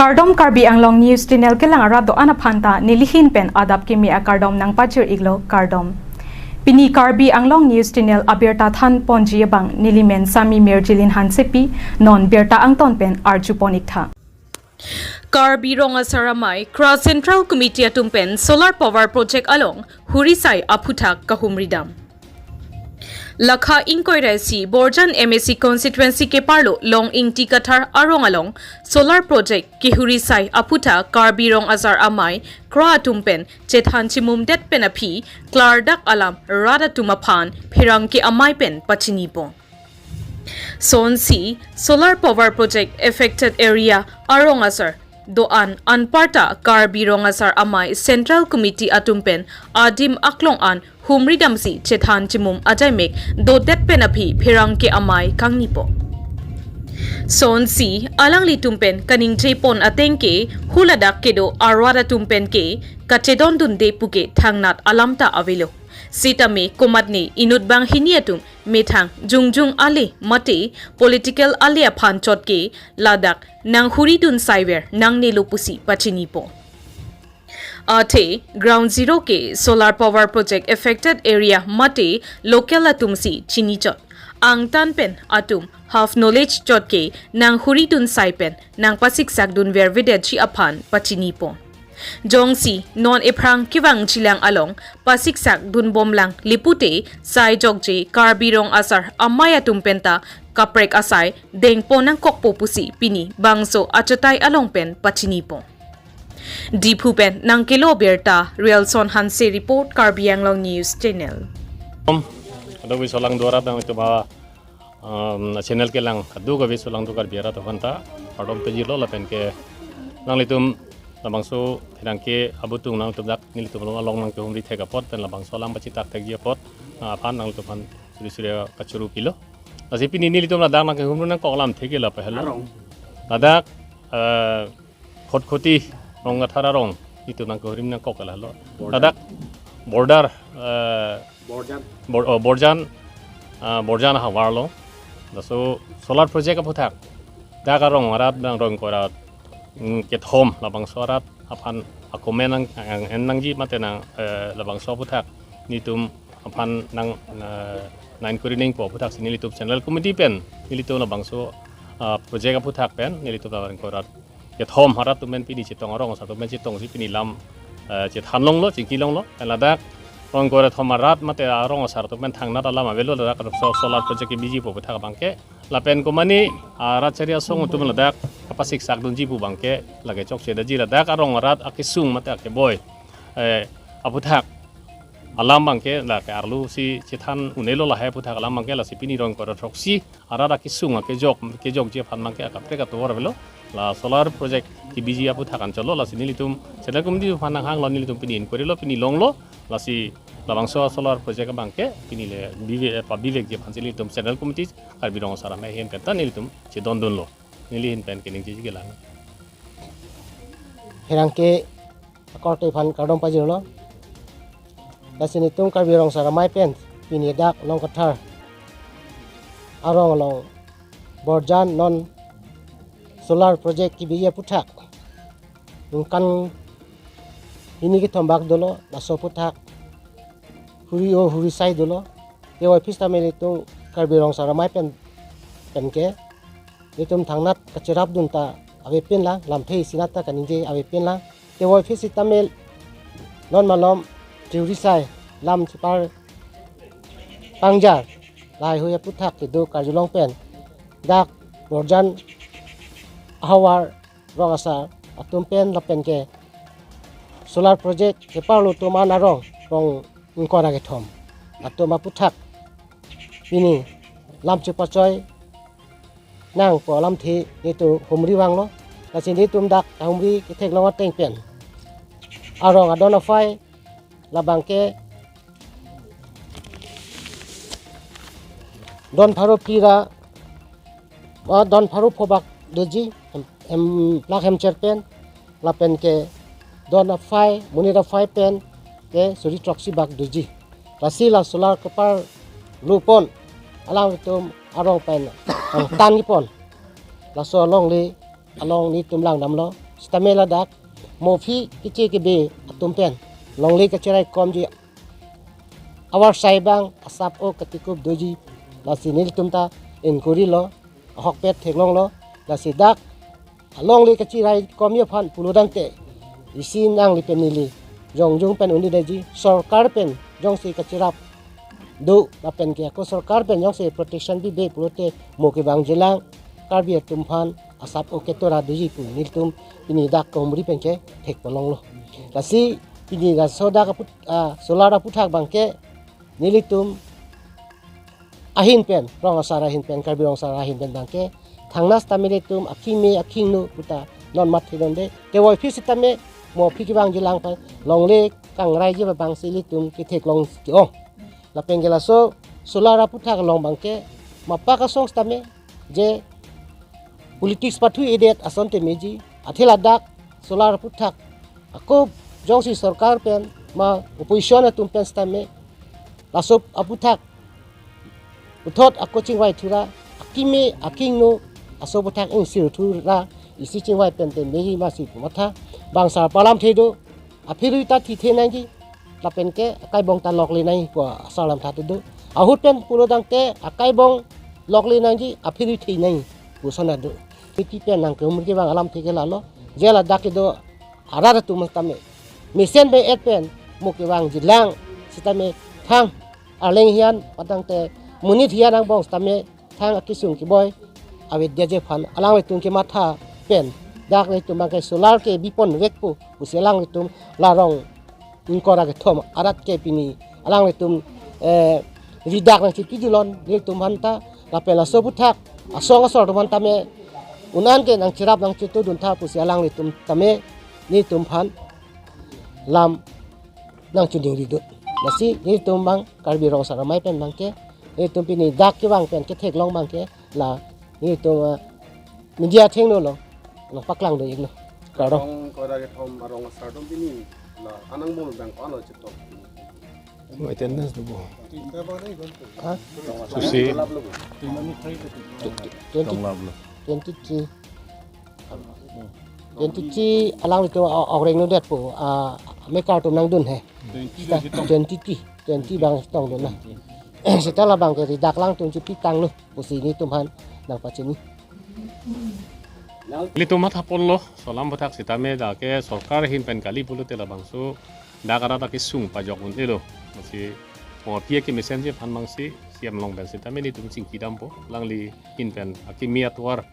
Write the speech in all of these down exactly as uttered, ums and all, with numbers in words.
Kardom, Karbi Anglong News Channel kelang arat do-an aphan ta nelihin pen adap kimi akardom nangpajir-iklo, kardom. Pini Karbi Anglong News Channel abirta than ponji abang nelimen Sami Mirjilin Hansepi, non birta angton pen arju pon-iktha. Karbi Rong Asar Amei, KRA Central Committee atum pen Solar Power Project along hurisai aphuthak kahumridam. Lakha ingkoi ra isi Borjan M A C constituency keparlo Long Ingti Kathar arong along solar project kehurisai aphuthak Karbi Rong Asar Amei, KRA atum pen chethan chimumdet pen aphi klardak alam rat atum aphan pherangke amei pen pachinipo. Sonsi solar power project affected area arong asar do-an anparta Karbi Rong Asar Amei Central Committee atum pen adim aklong an humridamsi chethan chimum ajaimek dodet pen aphi pherangke amei kangnipo. Sonsi alanglitum pen kaningjepon ateng ke huladak kedo arat atum pen ke kachedondunde puke thangnat alam ta avelo. Sitame komatne inut banghini atum methang jongjong ale mate political ale aphan chot ke ladak nanghuridun saiver nangnelo pusi pachinipo. Athe ground zero ke solar power project affected area mate local atumsi chinichot. Angtan pen atum half knowledge chot ke nanghuridun sai pen nangpasiksakdun vervedetji aphan pachinipo. Jongsi non ephrang kevangjilang along pasiksakdun bomlang lipute sai jokje Karbi Rong Asar Amei atum penta kaprek asai dengpon nangkokpo pusi pini bangso achotai along pen pachinipo. Diphu pen nangkelo birta Rialson Hanse report, Karbi Anglong News Channel. Kadokave solangdo arat nanglitum ha, um, channel kelang kadokave solangdo Karbi arat aphan ta kardom pajirlo lapen ke nanglitum labangso pherangke abutung nanglitum dak nelitum along nangkehumri thek apot pen labangso alam pachitak thekji apot, ah, aphan nanglitum aphan suri suri kachuru pilo. Lasi pini nelitum ladak nangkehumri nangkok alamthe ke la pehelo. Arong. Ladak, eh, Khotkhoti Rong Kathar arong itum nangkehumri nangkok ke lahelo. Borjan. Ladak border, eh, Borjan. Bor-, oh, Borjan, ah, Borjan ahavar lo. Laso solar project aphuthak dak arong arat nang rong korat, mm, kethom labangso arat aphan akomen nang, nang, en nangji mate nang, eh, labangso aphuthak nelitum aphan nang, eh, nang inquiry nangpo aphuthak si nelitum Central Committee pen nelitum labangso, ah, project aphuthak pen nelitum labang korat kethom arat atum pen pini chetong, arong asar atum pen chetongsi pini lam, eh, chethan longlo, chingki longlo. Pen ladak rong korat thom arat mate arong asar atum pen thangnat alam avelo, ladak so-, solar project kebiji pu aphuthak abangke. Lapen komani, ah, rat chari asong atum ladak kapasiksakdunji pu abangke lake chokche daji, ladak arong arat akesung mate akeboi, eh, aphuthak alam abangke lake arlo si chethan un-elo lahai aphuthak alam abangke lasi pini rong korat throksi arat akesung akejok, kejokji aphan abangke akaprek atovar avelo. La solar project kebiji aphuthak anchotlo, lasi nelitum Central Committee aphan nanghanglo, nelitum pini inquiry lo, pini longlo, lasi labangso solar project abangke pini le bive-, eh, pabivekji aphan si nelitum Central Committee Karbi Rong Asar Amei ahin pen ta nelitum chedondunlo. Nelihin pen keningjeji kelang. Pherangke akorte aphan kardom pajirlo. Lasi nelitum Karbi Rong Asar Amei pen pini dak Long Kathar arong along Borjan non solar project kebiji aphuthak ningkan hini kethom bak dolo, laso aphuthak huri-o hurisai dolo. Teboi aphi sitame nelitum Karbi Rong Asar Amei pen, pen ke nelitum thangnat kacherapdun ta avepinlang, lamthe isinat ta kaningje avepinlang. Teboi aphi sitame non malom chehurisai lam chepar pangjar lahai hui aphuthak kedo karjulong pen dak Borjan ahavar rong asar atum pen lapen ke solar project keparlo atum an arong rong ingkoi ra kethom atum aphuthak pini lam chepachoi nangpo alamthe nelitum humri vanglo. Lasi nelitum dak humri ketheklong ateng pen arong adon aphai labang ke don pharo phli ra, ah, don pharo pho bak doji, em, em, plak hem cher pen, lapen ke don aphai, monit aphai pen ke suri throksi bak doji. Lasi la solar keparlo pon alangtum arong pen angtan kepon. Laso alongle along nelitum langdamlo. Sitame ladak mo aphi keche kebe atum pen longle kachirai komji avarsai abang asap o katikup doji, lasi nelitum ta inquiry lo, ahokpet theklonglo, lasi dak alongle kachirai komji aphan pulo tangte isi nangli pen neli jongjung pen un-edetji, sorkar pen jongsi kachirap do lapen ke ako sorkar pen jongsi protection pipe pulote mo kevangjilang Karbi atum aphan asap o ketora doji pu nelitum pini dak Kohumri pen ke thekponlonglo. Lasi pini laso dak aput, ah, solar aputhak abang ke nelitum ahin pen, rong asar ahin pen, Karbi rong asar ahin pen abang ke thangnas tame nelitum akimi akingnu puta non mat thidonde. Kevoi aphi sitame mo aphi kevangjilang pen longle kangraiji abang si nelitum ketheklong ke-ong. Lapen ke laso solar aputhak along abang ke mapak asong sitame je politics pathu-edet ason te meji, athe ladak solar aputhak ako jongsi sorkar pen ma opposition atum pen sitame laso aputhak puthot ako chingvai thura, akimi akingnu aso aputhak ingsir thura, isi chingvai pen te meji masi pu matha, bang asar palamthe do, apherui ta thithe nangji, lapen ke akaibong ta lokle nangji pu asar lamtha do. Ahut pen pulo tangte akaibong lokle nangji, apherui the nangji pu asonta do. Miti pen nang Kohumri kevang alamthe ke lalo, je ladak kedo arat atum sitame mesen be-et pen mo kevangjilang sitame thang arleng hiyan patangte monit hiyan angbong sitame thang akesung keboi avedetji aphan alanglitum kematha pen dak nelitum abang ke solar kebipon vekpo pusi alanglitum la rong ingkoi ra kethom arat ke pini alanglitum, eh, ridak nangchipidunlon nelitum aphanta, lapen laso aputhak asong asor atum aphanta me un-an ke nangchirap nangchitudun tha pusi alanglitum tame nelitum aphan lam nangchoningridun. Lasi nelitum abang Karbi rong asar amei pen abang ke nelitum pini dak kevang pen ketheklong abang ke la nelitum, ah, media athengno along nangpaklang do-iklo. Kardom. Rong ingkoi ra kethom arong asar atum pini la anang bom abang ko-an lo chitong? Mo attendance do bo. Ha? Susi. Twenty, twenty-three. Twenty-three alanglitum o-, ogreng nodetpo, ah, mekar atum nangdun he. Twenty, twenty abang tongdun na. Seta labang ke ridak alangtum chipitanglo pusi nelitum aphan nangpachini. Nelitum mathaponlo, solar aputhak sitame dak ke sorkar ahin pen kali pulote labangso dak arat akesung pajok un-elo. Lasi mo aphi kemesenji aphan abang si C M along pen sitame nelitum chingkidampo, alangli ahin pen akimi atovar,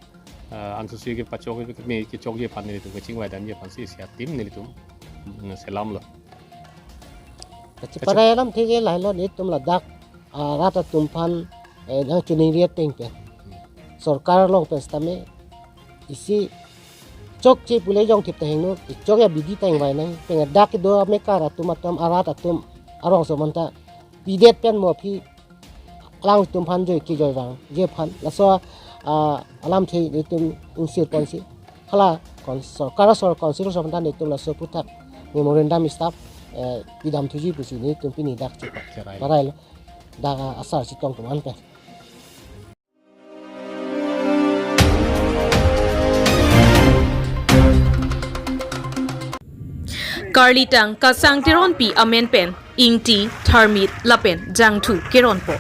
eh, ansusi kepachok, keme kechokji aphan nelitum kachingvai damji aphan si isi atim nelitum, mm, selamlo. Kachiparai alamthe ke lahelo, nelitum ladak arat atum aphan, eh, nangchoningri ateng pen sorkar along pen sitame isi chokche pule jongthip ta hingno, ichok ya bidi ta ingvai nang, pen dak kedo amekar atum atum arat atum arongso aphanta pidet pen mo aphi alangtum aphan joi kejoi vangji aphan laso, ah, alamthe nelitum ingsir ponsi hala kon sorkar asor council asor aphanta nelitum laso aputhak memorandum stop, eh, pidam thuji pusi nelitum pini dak chipa. Cherai. Parai lo. Dak asar chetong atum an pen. Karlitang Kasang Teronpi amen pen ingti, tharmit lapen jangthu keronpo.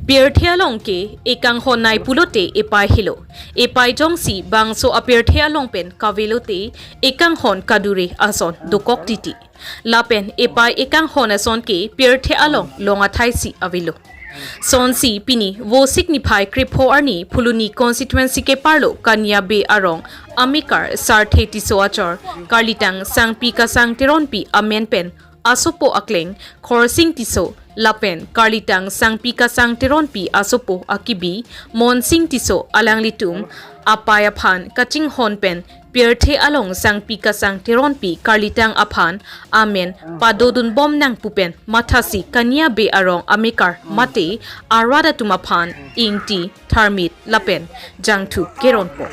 Pirthe along ke ekanghon nai pulote epai helo. Epai jongsi bangso apirthe along pen kavelote ekanghon kadure ason dokok titi. Lapen epai ekanghon ason ke pirthe along long athai si avelo. Sonsi pini Vosik niphai krepho arni Phuloni constituency keparlo Kania Bey arong amekar Sarthe Tisso achor Karlitang Sangpi Kasang Teronpi amen pen asopo akleng Khorsing Tisso lapen Karlitang Sangpi Kasang Teronpi asopo akibi Monsing Tisso alanglitum apai aphan kachinghon pen pirthe along Sangpi Kasang Teronpi Karlitang aphan amen padodunbom nang pu pen mathasi Kania Bey arong amekar mate arat atum aphan ingti, tharmit lapen jangthu keronpo.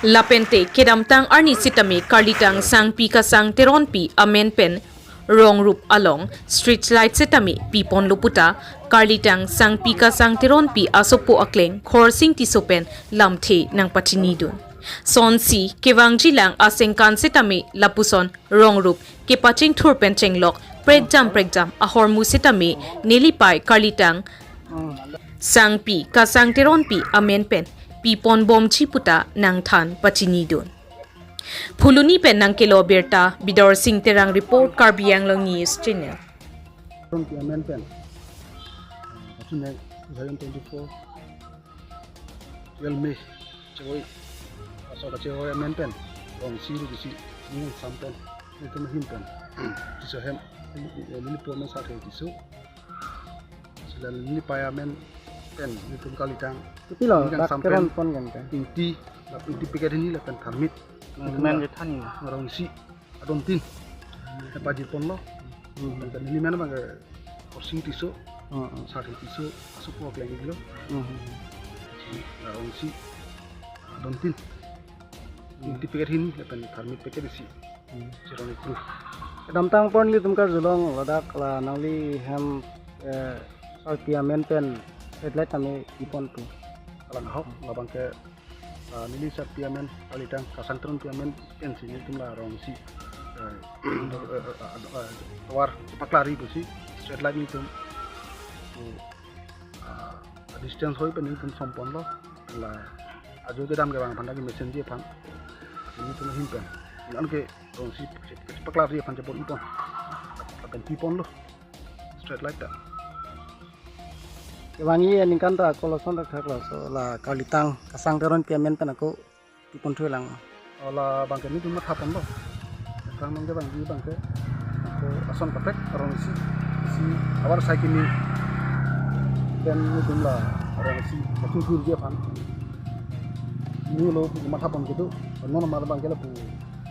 Lapente kedamtang arni sitame Karlitang Sangpi Kasang Teronpi amen pen rong rup along street light sitame piponlo puta Karlitang Sangpi Kasang Teronpi asopo akleng Khorsing Tisso pen lamthe nangpachinidun. Sonsi kevangji lang asengkan setame lapuson rongrup kepachingthur pen chenglok prekjam prekjam ahormu setame nelipai karlitang sangpi Kasang Teronpi amen pen piponbomji puta nangthan pachinidun. Phuloni pen nangkelo birta Bidor Sing Terang report, Karbi Anglong News Channel. Teronpi amen pen, ah, pachunai two thousand twenty-four twelve May chevoi aso kachevoi amen pen rongsi rugi si ning sam pen nelitum ahin pen Tisso hem, neli, neli pon nang sa the Tisso. Sila nelipai amen pen nelitum karlitang Pilo, ning dak sam pen Teron pon kan kan. Ingti, la ingti packet hini lapen tharmit. Men je thani. Rongsi adon tin. Pajir ponlo. Hmm. Lapen neli men abang ke Horsing Tisso, Hmm, hmm. Sarhi Tisso, aso po kleng lo. Hmm, hmm. La rongsi adon tin. Hmm. Ingti packet hini lapen tharmit packet isi. Hmm. Chironi kru. Kedamtang pon nelitum karjulong ladak la nangli hem, eh, sarpi amen pen street light kami ipon tu. Kalang ahok, labang ke, ah, neli sarpi amen, karlitang Kasang Teronpi amen pensi nelitum la rongsi, eh, eh, eh, eh, tovar paklari pusi street light nelitum, eh, ah, distance hoi pen nelitum som ponlo, la ajo kedam kevang aphan ta kemesen ji aphan nelitum ahin pen. Anke rongsi paklari aphan chepon ipon. Lapen piponlo street light ta. Kevangji aningkan ta ako lason thakthak, laso la karlitang Kasang Teronpi amen pen ako piponthu lang. O labang ke nelitum matha ponlo. Kang nong kevangji abang ke ako ason kaprek rongsi, si avar sai kimi pen nelitum la rongsi kachingthurji aphan. Neli lo matha pon kedo, non mar abang ke lapu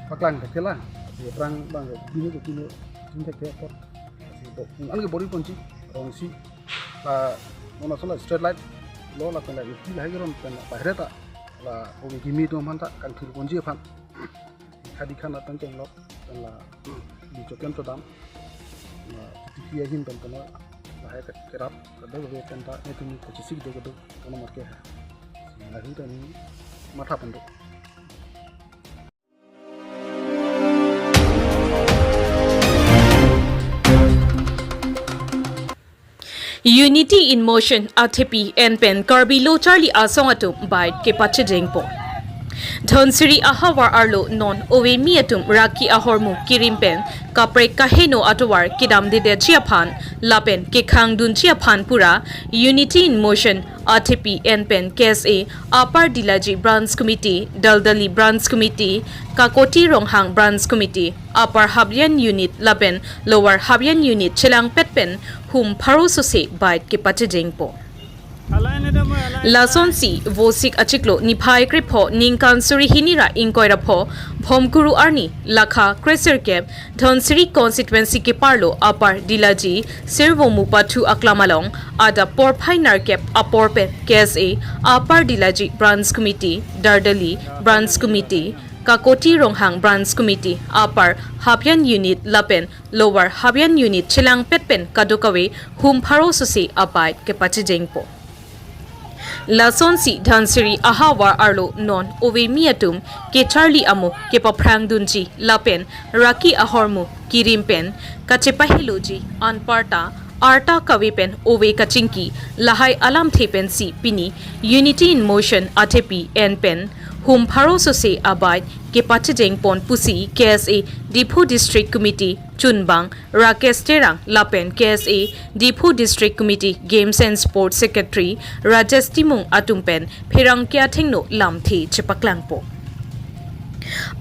paklang thekthelang. Aphrang abang ke bini ke kilo, tin thekthepot. Anke bor-iponji rongsi, la non aso la street light lo lapen la ingti lahai keron pen bahre ta la ove kimi atum aphan ta kangthir ponji aphan. Khadi khan atan chenglok pen la lichoken chodam. La tiki ahin pen pen lahai kerap kado pen ta nelitum kachesik do kado kono marke ha. Lahai ta neli matha pon do. Unity in Motion athepi en pen Karbi Lo Charli Asong atum bike kepachejeng pon. Dhansiri ahavar arlo non ove kimi atum raki ahormu kirim pen kaprek kaheno atovar kedamdedetji aphan lapen kekhangdunji aphan pura Unity in Motion athepi en pen K S A Upper Dillaji Branch Committee, Daldali Branch Committee, Kakoti Ronghang Branch Committee, Upper Habian Unit lapen Lower Habian Unit chelangpet pen hum pharo sose bike kepachejeng pon. Lasonsi Vosik achiklo niphai krepho ningkan suri hini ra ingkoi ra pho Bhomkuru arni lakha kresirkep Dhansiri constituency keparlo Upper Dillaji Sirvomu Pathu aklam along adap porphai nerkep apor pen K S A Upper Dillaji Branch Committee, Daldali Branch Committee, Kakoti Ronghang Branch Committee, Upper Habian Unit lapen Lower Habian Unit chelangpet pen kadokave hum pharo sose abike kepachejeng pon. Lasonsi Dhansiri ahavar arlo non ove kimi atum kecharli amo kepaphrangdunji lapen raki ahormu kirim pen kachepaheloji anparta arta kave pen ove kachingki lahai alamthe pensi pini Unity in Motion athepi en pen hum pharo sose abike kepachejeng pon pusi K S A Diphu District Committee chunbang Rakesh Terang lapen K S A Diphu District Committee Games and Sports Secretary Rajesh Timung atum pen pherangke athengno lamthe chepaklang pon.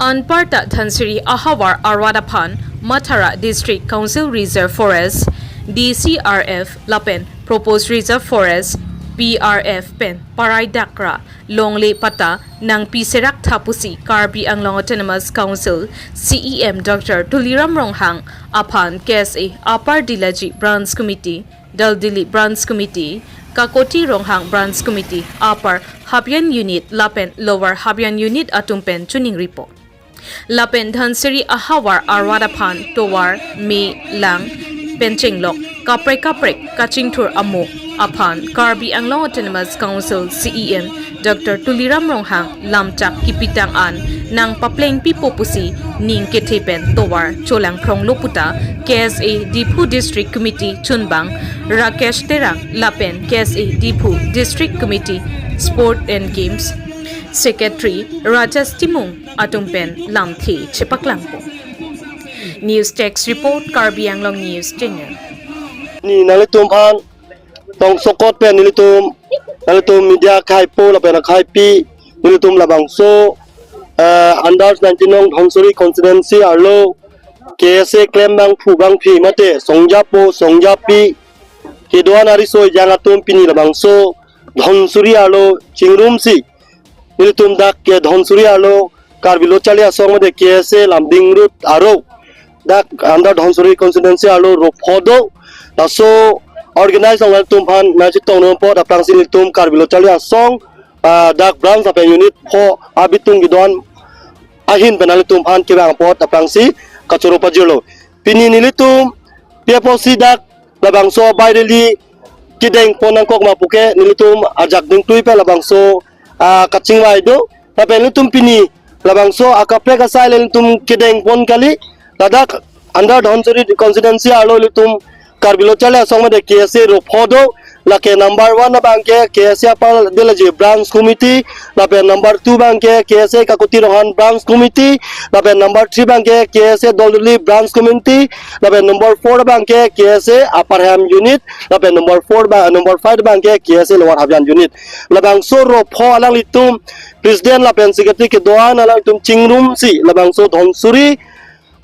Anparta Dhansiri ahavar arvat aphan Mathara District Council Reserve Forest, D C R F lapen Proposed Reserve Forest, P R F pen parai dakra longle patta nangpi serak tha pusi Karbi Anglong Autonomous Council C E M Doctor Tuliram Ronghang aphan K S A Upper Dillaji Branch Committee, Daldali Branch Committee, Kakoti Ronghang Branch Committee, Upper Habian Unit lapen Lower Habian Unit atum pen choningri pon. Lapen Dhansiri ahavar arvat aphan tovar me lang pen chenglok kaprek kaprek kachingthur amo aphan Karbi Anglong Autonomous Council C E M Doctor Tuliram Ronghang lamchak kipitang an nangpaplengpipo pusi ning kethe pen tovar cholangphronglo puta K S A Diphu District Committee chunbang Rakesh Terang lapen K S A Diphu District Committee Sport and Games Secretary Rajesh Timung atum pen lamthe chepaklangpo. News Desk Report, Karbi Anglong News Channel. Ni nanglitum aphan tong sokot pen nelitum, nanglitum media akhaipo lapen akhaipi, nelitum labangso, eh, under nineteen nong Dhansiri constituency arlo K S A klembangphu bangphi mate songjapo songjapi kedo-an ariso ejang atum pini labangso Dhansiri arlo chingrumsi nelitum dak ke Dhansiri arlo Karbi Lo Charli Asong mate K S A Lumding Road arlo dak under Dhansiri constituency arlo ropho do. Laso organize nanglitum aphan nangchetongdun apot aphrangsi nelitum Karbi Lo Charli Asong, ah, dak branch lapen unit pho abitung kedo-an ahin pen nanglitum aphan kevang apot aphrangsi kachoro pajirlo. Pini nelitum P F O C dak labangso abai rally kedengpon nangkok ma puke nelitum ajak dingtui pen labangso, ah, kachingvai do. Lapen nelitum pini labangso akaprek asai le nelitum kedengpon kali. Ladak under Dhansiri constituency arlo nelitum Karbi Lo Charli Asong mate K S A ropho do. Lake number one abangke K S A Upper Delaji Branch Committee, lapen number two abangke K S A Kakuti Ronghan Branch Committee, lapen number three abangke K S A Doldoli Branch Committee, lapen number four abangke K S A Upper Hemp Unit, lapen number four ba, number five abangke K S A Lower Hapjan Unit. Labangso ropho alanglitum president lapen secretary kedo-an alanglitum chingrumsi labangso Dhansiri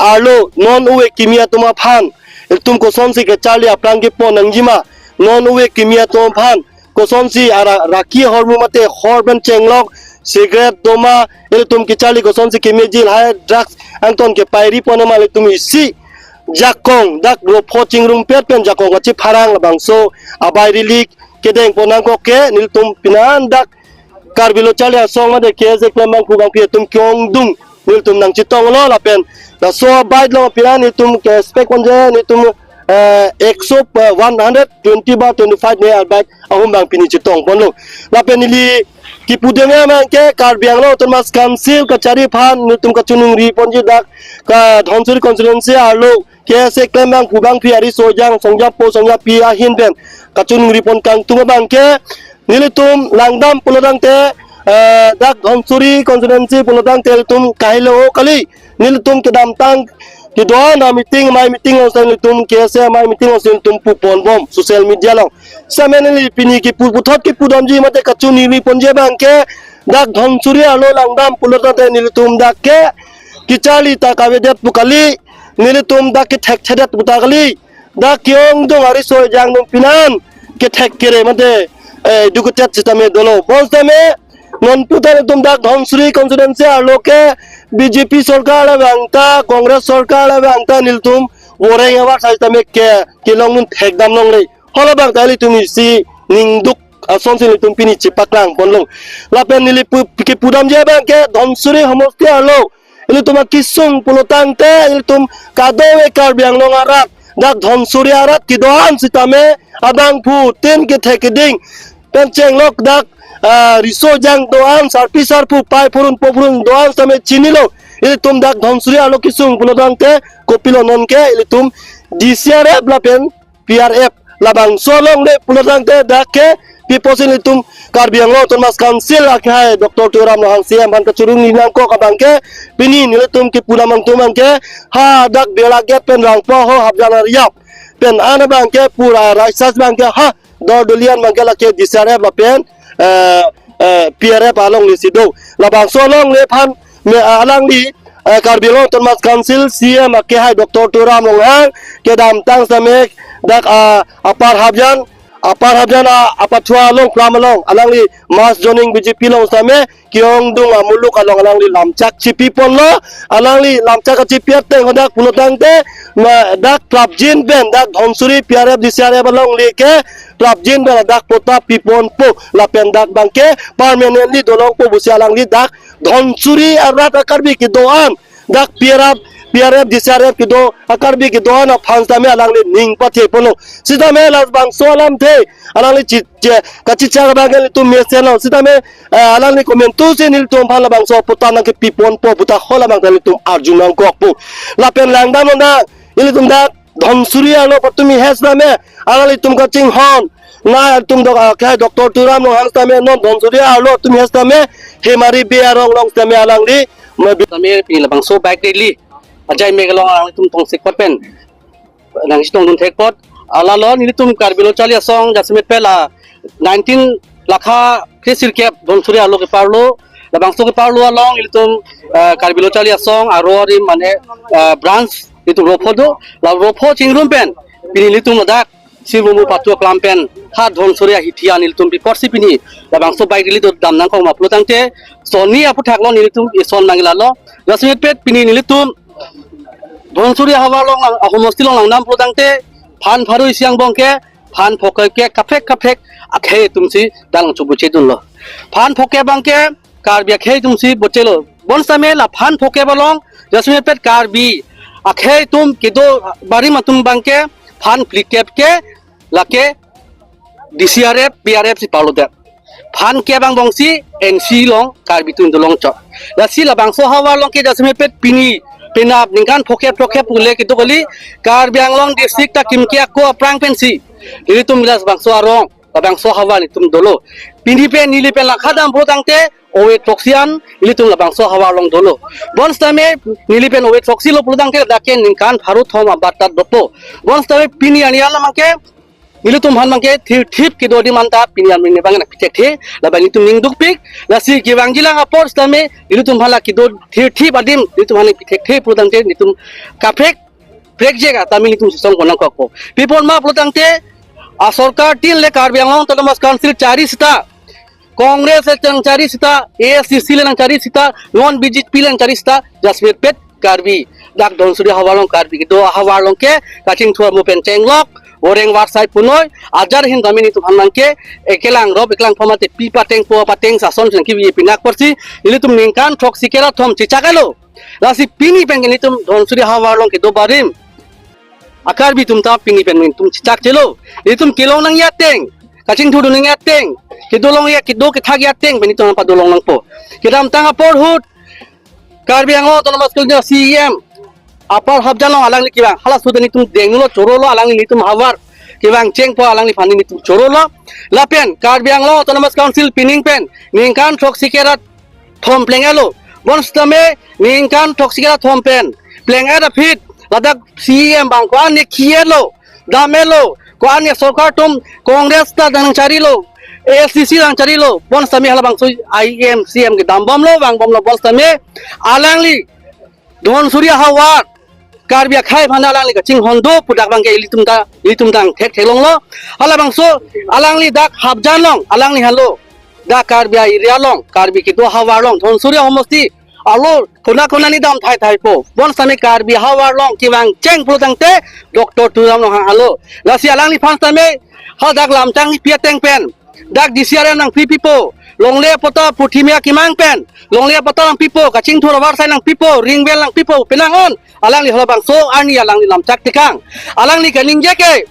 arlo non ove kimi atum aphan ilitum kosonsi kecharli aphrang kepon nangjima, non ove kimi atum aphan kosonsi ara raki hormu mate hor pen chenglok, cigarette doma, ilitum kecharli kosonsi kemeji lahai drugs angton kepairi pon ma ilitum isi jakong dak ropho chingrumpet pen jakong kachipharang labangso abai rally kedengpon nangkok ke nelitum pinan dak Karbi Lo Charli Asong mate K S A klembangphu bangphi atum ke-ongdung nelitum nangchetonglo lapen laso abai along pinan nelitum ke-expect ponji nelitum, eh, ekso, eh, one hundred twenty ba twenty-five ne abai ahum bang pini chetongponlo. Lapen neli kipudam abangke Karbi Anglong Autonomous Council kachari aphan nelitum kachiningri ponji dak ka Dhansiri constituency arlo K S A klembangphu bangphi ariso ejang songjapo songjapi ahin pen kachiningri pon kangtung abangke nelitum langdam pulotangte, eh, dak Dhansiri constituency pulotangte nelitum kahelo kali. Nelitum kedamtang kedo-an ameeting, amei meeting along nelitum K S A amei meeting along nelitum puponbom social media along. Sitame neli pini kipu puthot kipudamji mate kachiningri ponji abangke dak Dhansiri arlo langdam pulotangte nelitum dak ke kecharli ta kavedet pu kali, nelitum dak kethekthedet pu ta kali. Dak ke-ongdung ariso ejang atum pinan kethek kere mate, eh, educated sitame dolo. Bonsitame non puta nelitum dak Dhansiri constituency arlo ke B J P sorkar labang ta, Congress sorkar labang ta nelitum voreng avar sitame ke kelongdun thekdam longle. Halabang ta ilitum isi ningduk asonsi nelitum pini chepaklangponlo. Lapen neli pu-, kipudamji abangke Dhansiri homosti arlo ilitum akesung pulotangte ilitum kadokave Karbi Anglong arat dak Dhansiri arat kedo-an sitame abangphu tin kethek keding pen chenglok dak, ah, riso ejang do-an sarpi sarpo pai phurun po phurun do-an sitame chinilo. Ilitum dak Dhansiri arlo kesung pulotangte kopilo nonke ilitum D C R F lapen P R F labangso alongle pulotangte dak ke P F O C nelitum Karbi Anglong Autonomous Council akhai Doctor Tuliram Ronghang C E M aphan kachoro nangkok abangke pini nelitum kipudam angtum abangke ha dak Bera Gate pen rangpo ho Hapjan Ariap pen an abangke pura raisas abangke ha Doldoli an abangke lake D C R F lapen, eh, eh, P R F alongle si do. Labangso alongle aphan me, ah, alangli, eh, Karbi Anglong Autonomous Council C E M akehai Doctor Tuliram Ronghang kedamtang sitame dak, ah, Upper Hapjan, Upper Hapjan, ah, Apathua along pram along alangli mass joining B J P along sitame ke-ongdung amuluk along alangli lamchak chipiponlo, alangli lamchak kachipi ateng hadak pulotangte ma dak prapjin pen dak Dhansiri P R F D C R F alongle ke prapjin pen dak patta piponpo lapen dak abangke permanently dolongpo pusi alangli dak Dhansiri arat a-Karbi kedo-an dak P R F P R F, D C R F kedo, a Karbi kedo-an aphan sitame alangli ning pathe ponlo. Sitame labangso alamthe alangli chi-, che-, kachichak abang ke ilitum mesenlo. Sitame, eh, alangli komantusi nelitum aphan labangso aputhak nangkepi ponpo pu ta hala abang ta nelitum arju nangkokpo. Lapen langdamlonang, ilitum dak Dhansiri arlo patumi he sitame alanglitum kachinghon. Na ilitum dok, ah, ke Doctor Tuliram Ronghang sitame non Dhansiri arlo patumi he sitame Hemari Bey arong along sitame alangli ma bi- Sitame pini labangso bike rally ajai mek along alanglitum tongsekpot pen nangchetongdun thekpot. Alalo nelitum Karbi Lo Charli Asong jasemet pen la nineteen lakha kresirkep Dhansiri arlo keparlo, labangso keparlo along ilitum, eh, Karbi Lo Charli Asong arlo arim mane, eh, branch ilitum ropho do, la ropho chingrum pen pini ilitum ladak Sirbumu patu aklam pen ha Dhansiri ahithi an ilitum bipor si pini labangso bike rally do dam nangkok ma pulo tangte sonni aputhak lo nelitum ison nangji lalo. Jasemet pen pini nelitum Dhansiri ahavar along, ahomosti along langdam pulo tangte phan pharo isi angbong ke phan phokep ke kaprek kaprek akhei atumsi dang chubuchedunlo. Phan phokep abang ke Karbi akhei atumsi bochelo. Bonsitame la phan phokep along jasemet pen Karbi akhei atum kedo barim atum abang ke phan phlikep ke lake D C R F, P R F si parlo det. Phan kep angbong si N C along Karbi atum dolong chot. Lasi labangso ahavar along ke jasemet pen pini penap ningkan phokep phokep pule kedo kali Karbi Anglong district ta kimke ako aphrang pensi nelitum labangso arong, labangso ahavar nelitum dolo. Pini pen neli pen langkha dam pulo tangte ove throksi an nelitum labangso ahavar along dolo. Bonsitame neli pen ove throksi lo pulo tangte dak ke ningkan pharo thom abat ta dopo. Bonsitame pini arni alam abang ke nelitum aphan abang ke thirthip kedo adim anta pini arni abang nangpithekthe, labang nelitum ning dukpik, lasi kevangjilang apor sitame nelitum aphan la kedo thirthip adim nelitum aphan nangpithekthe pulo tangte nelitum kaprek prekjek atame nelitum sisong pon nangkokpo. Pi apot ma pulo tangte asorkar tin le Karbi Anglong Autonomous Council chari sita, Congress nangchari sita, A S D C le nangchari sita, non B J P le nangchari sita, jasemet pen Karbi, dak Dhansiri ahavar along Karbi kedo ahavar along ke kachingthur mo pen chenglok, voreng varsai punoi, ajar ahin tame nelitum aphan abang ke ekelang rop ekelang pho mate pi pateng po pateng sason sangki bi pinak porsi nelitum ningkan throksi kera thom chechak alo. Lasi pini pen ke nelitum Dhansiri ahavar along kedo barim a Karbi atum ta pini pen nelitum chechakchelo. Nelitum kelong nangji ateng, kachingthurdun nangji ateng, kedo longji, kedo kethakji ateng pen nelitum nangpadolong nangpo. Kedamtang apor ahut Karbi Anglong Autonomous Council C E M apar Habjan along alangli kevang, halaso ta nelitum denglo chorolo, alangli nelitum ahavar kevang chengpo alangliphan nelitum chorolo. Lapen Karbi Anglong Autonomous Council pining pen ningkan throksi kera thom plenglo. Bonsitame ningkan throksi kera thom pen pleng-et aphi ladak C E M abang ko-an ne khiyelo, damelo, ko-an ne sorkar atum Congress ta nangcharilo, A S D C nangcharilo, bonsitame halabangso I M C M kedam bomlo, vangbomlo, bonsitame alangli Dhansiri ahavar Karbi akhei aphan alangli kachinghon do pu dak abang ke ilitum ta, ilitum ta thektheklonglo. Halabangso alangli dak Habjan along alangli halo, dak Karbi area along, Karbi kedo ahavar along, Dhansiri ahomosti arlo kona kona ni dam thai thaipo. Bonsitame Karbi ahavar along kevang cheng pulo tangte Doctor Tuliram Ronghang halo. Lasi alangliphan sitame hadak lamtang pi ateng pen dak D C R F nangpipipo, longle apatta purthimi akemang pen longle apatta nangpipo, kachingthur avarsai nangpipo, ring well nangpipo, penang an alangli halabangso arni alangli lamchak tekang. Alangli kaningje ke,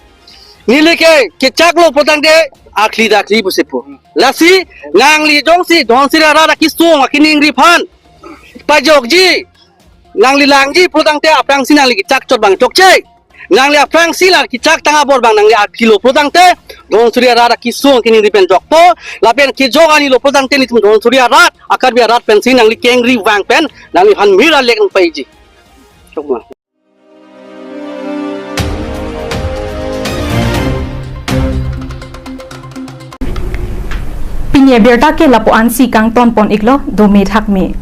neli ke kechaklo pulo tangte akli dak akli pusi pu. Lasi nangli jongsi Dhansiri arat akesung akeningri aphan pajokji, nangli langji pulo tangte aphrangsi nangli kechak chot abang chokche. Nangli aphrangsi la kechak tang abor abang nangli aklilo pulo tangte Dhansiri arat akesung akeningri pen jokpo, lapen kejok arni lo pulo tangte nelitum Dhansiri arat, a Karbi arat pensi nangli kengri vang pen nangliphan mir alek nangpaiji. Chokma. Pini abirta ke lapu-ansi kangton pon iklo, dome thakme.